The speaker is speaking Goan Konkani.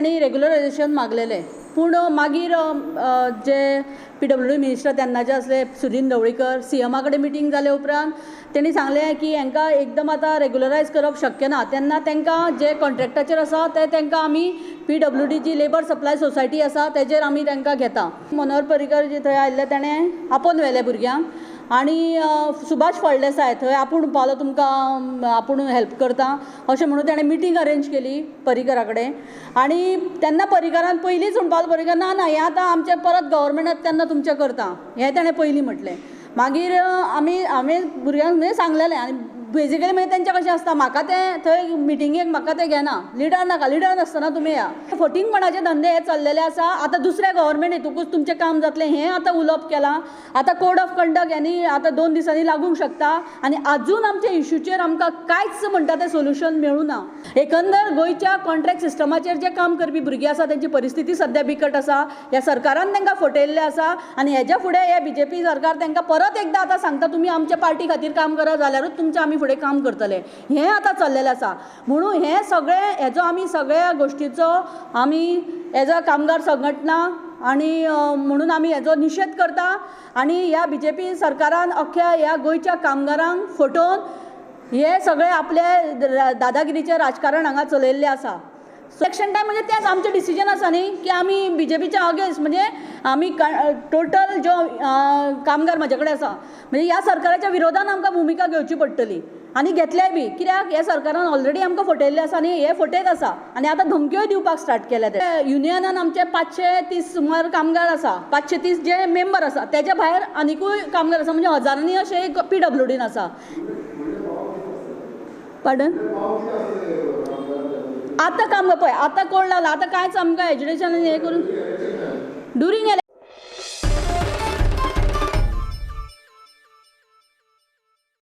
आनी रेगुलरायझेशन मागलेलें, पूण मागीर जे पीडब्ल्यूडी मिनिस्टर तेन्नाचे आसले सुदीन ढवळीकर, सीएमा कडेन मिटींग जाले उपरांत तेणी सांगलें की हांकां एकदम आतां रेगुलरायज करप शक्य ना. तेन्ना तांकां जे कॉन्ट्रॅक्टाचेर आसा ते तांकां आमी पीडब्ल्यूडीची लेबर सप्लाय सोसायटी आसा तेजेर आमी तांकां घेता. मनोहर पर्रीकर जे थंय आयिल्ले तेणें आपोवन व्हेले भुरग्यांक आनी सुभाष फळदेसाय थंय आपूण पावलो, तुमकां आपूण हेल्प करता अशें म्हणून तेणें मिटींग अरेंज केली पर्रीकरा कडेन. आनी तेन्ना पर्रीकरान पयलींच म्हणपाक पर्रीकर ना ना हें आतां आमचें परत गव्हर्मेंटात तेन्ना तुमचें करता हें तेणें पयलीं म्हटलें. मागीर आमी हांवें भुरग्यांक म्हणजे सांगलेलें आनी बेजिकली मागीर तेंचें कशें आसता, म्हाका तें थंय मिटिंगेक म्हाका तें घेना, लिडर नाका, लिडर नासतना तुमी या. फटींगपणाचे धंदे हे चल्लेले आसा. आतां दुसऱ्या गव्हर्मेंट हेतुकूच तुमचें काम जातलें हें आतां उलोवप केलां. आतां कोड ऑफ कंडक्ट ह्यांनी आतां 2 दिसांनी लागूंक शकता आनी आजून आमच्या इश्यूचेर आमकां कांयच म्हणटा तें सोल्युशन मेळूं ना. एकंदर गोंयच्या कॉन्ट्रॅक्ट सिस्टमाचेर जे काम करपी भुरगीं आसा तेंची परिस्थिती सद्या बिकट आसा. ह्या सरकारान तांकां फटयल्लें आसा आनी हेज्या फुडें हे बीजेपी सरकार तांकां परत एकदां आतां सांगता तुमी आमच्या पार्टी खातीर काम करा जाल्यारूच तुमचें आमी फुडें काम करतले, हें आतां चल्लेलें आसा. म्हणून हें सगळें हेजो आमी सगळ्या गोश्टीचो आमी एज अ कामगार संघटना आनी म्हणून आमी हेजो निशेध करता. आनी ह्या बीजेपी सरकारान अख्ख्या ह्या गोंयच्या कामगारांक फटोवन हे सगळे आपले दादागिरीचें राजकारण हांगा चलयल्लें आसा. इलेक्शन टायम म्हणजे तेंच आमचें डिसिजन आसा न्ही की आमी बीजेपीच्या अगेन्स्ट, म्हणजे आमी टोटल ज्यो कामगार म्हजे कडेन आसा म्हणजे ह्या सरकाराच्या विरोधान आमकां भुमिका घेवची पडटली आनी घेतल्याय बी, कित्याक ह्या सरकारान ऑलरेडी आमकां फटयल्लें आसा आनी हे फटयत आसा आनी आतां धमक्योय दिवपाक स्टार्ट केल्या. ते युनियनान आमचे 530 सुमार कामगार आसा, 530 जे मेंबर आसा तेज्या भायर आनिकूय कामगार आसा, म्हणजे हजारांनी अशे एक पीडब्ल्यूडीन आसा. पार्डन? आतां काम पळय आतां कोण लागला, आतां कांयच आमकां एजुकेशन हें करून ड्युरींग